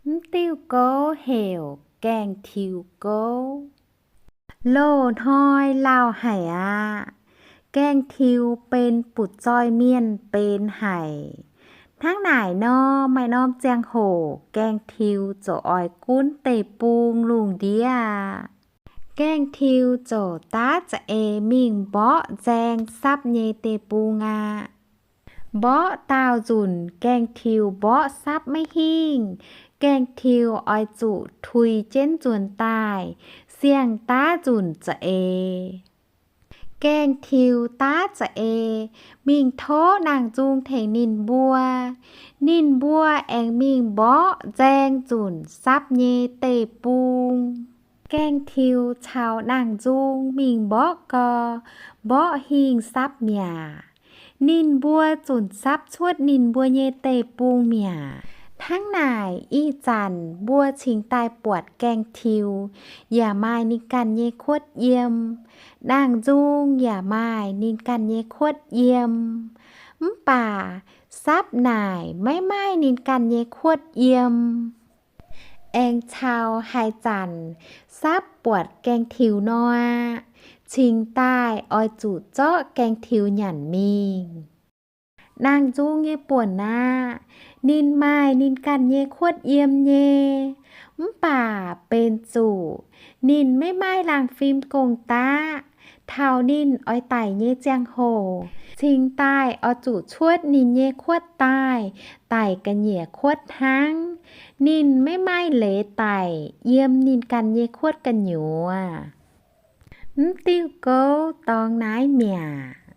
Mv diuh gouv heuc gaeng-tiux gouv. Loz-hnoi lauh haic aqv. Gaeng-tiux benx butv-zoih mienh benx haic. Hnangv naaic nor, maaih norm ziangh hoc gaeng-tiux ziouc oix gunv deic-bung lungh ndiev aqv. Gaeng-tiux ziouc daav za'eix mingh mborqv nzaeng sapv nyei deic-bung aqv. Mborqv daauh nzunc gaeng-tiux mborqv sapv maiv hingh, gaeng-tiux oix zuqc tuix jienv nzuonx daaih, siang-daav nzunc za'eix. Gaeng-tiux daav za'eix mingh tov naang-nzung tengx ninh mbuo. Ninh mbuo aengx mingh mborqv nzaeng nzunc sapv nyei deic-bung. Gaeng-tiux caux naang-nzung mingh mborqv gau, mborqv hingh sapv mi'aqv. Ninh mbuo zunc sapv cuotv ninh mbuo nyei deic-bung mi'aqv. Hnangv naaic, ih zanc mbuo cingx daaih buatc gaeng-tiux yaac maaih ninh ganh nyei kuotv yiem, naang-nzung yaac maaih ninh ganh nyei kuotv yiem. Mv baac sapv naaic maiv maaih ninh ganh nyei kuotv yiem. Aengx caux haaix zanc sapv buatc gaeng-tiux nor, cingx daaih oix zuqc zorqv gaeng-tiux nyanc mingh. Naang-nzung nyei buonc aqv. Ninh maaih ninh ganh nyei kuotv yiem nyei, mv baac benx zuqc ninh maiv maaih laangh fim gong-daqv. Taux ninh oix daic nyei ziangh hoc, cingx daaih oix zuqc cuotv ninh nyei kuotv daaih, daic ga'nyiec kuotv hnangv. Ninh maiv maaih leiz daic yiem ninh ganh nyei kuotv gu'nyuoz. Mv diuh gouv dorngx naaiv mi'aqv.